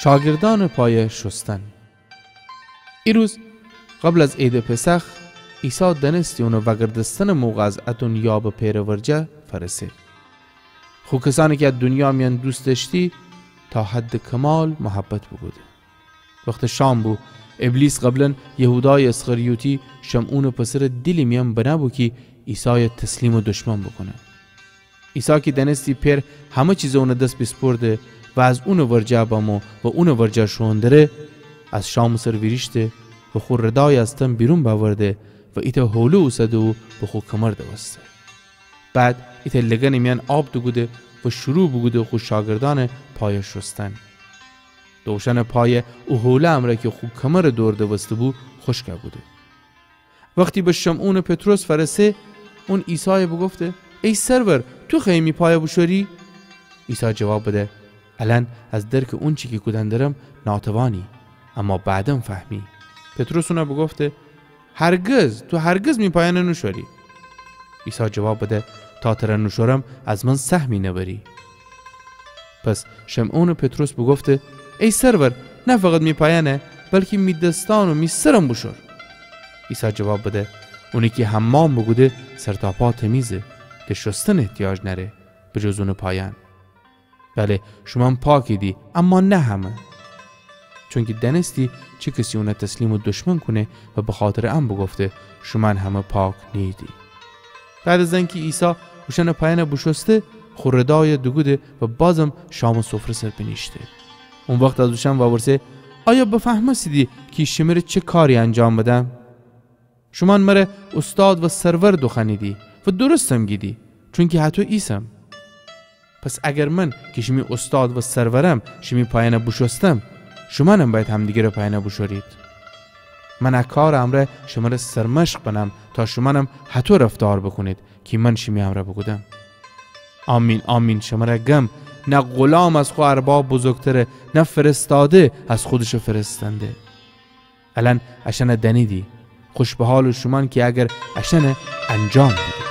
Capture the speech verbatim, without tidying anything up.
شاگردأنٚ پایه شوستن. ایروز قبل از عیدٚ پسخ، عیسی دأنستی اونٚ وأگردستنٚ موقع از ا دونیا به پئرٚ ورجه فأرسه. خو کسأنی کی ا دونیا میأن دوست دأشتی، تا حدٚ کمال محبت بوکوده. وختٚ شام بو، ابلیس قبلاً یهودایٚ اسخریوطی، شمعونٚ پسرٚ دیلی میأن بنه بو کی عیسای تسلیمٚ دشمن بوکونه. عیسی کی دأنستی پئر همه چیز اونٚ دس بیسپرده و از اونٚ ورجه بمو و اونٚ ورجه شوئون دره، از شامٚ سر ویریشته و خو ردای از تن بیرون بأورده و ایتأ حوله اوسده و به خو کمر دوسته. بعد ایتأ لگنٚ میأن آب دوکوده و شروع بوکوده خو شاگردأنٚ پایه شوستن. د اوشأنٚ پایه او حوله امرأ کی خو کمرٚ دور دوسته بو، خوشک کوده. وختی به شمعونٚ پطرس فأرسه، اون عیسای بوگفته: ای سرور، تو خوأیی می پایه بوشوری؟ عیسی جواب بده: الأن از درکٚ اونچی کی کودن درم ناتوانی، اما بعداً فهمی. پطرس اون بوگفته: هرگز، تو هرگز می پایأن نوشوری. عیسی جواب بده: تا تر نوشورم، از من سهمی نبری. پس شمعونٚ پطرس بوگفته: ای سرور، نه فقط می پایأن، بلکی می دسأن و می سرم بوشور. عیسی جواب بده: اونی کی حمام بوکوده، سرتاپا تمیزه، د شوستن احتیاج نأره، به جز اونٚ پایأن. بله، شومأن پاکیدی، اما نه همه. چونکی دأنستی چه کسی اون تسلیمٚ دشمن کونه و بخاطرٚ ان بوگفته: شومأن همه پاک نیییدی. بعد از انکی عیسی اوشأنٚ پایأن بوشوسته، خو ردای دوکوده و بازم شامٚ سفره سر بینیشته. او وخت از اوشأن وورسه: آیا بفهمستیدی کی شمره چه کاری انجام بدم؟ شومأن مر اوستاد و سرور دوخوأنیدی و درستم گیدی، چونکی هطو ایسم. پس اگر من کی شیمی اوستاد و سرورم، شیمی پایأن بوشوستم، شومأنم بأید همدیگرٚ پایأن بوشورید. من ا کارٚ امرأ شمر سرمشق بنم، تا شومأنم هطو رفتار بوکونید کی من شیمی امرأ بوکودم. آمین، آمین، شمر گم، نه غلام از خو ارباب بزرگتره، نه فرستاده از خودشٚ فرستنده. الأن اشأن دأنیدی. خوش به حالٚ شومأن کی اگر اشأن انجام بدید.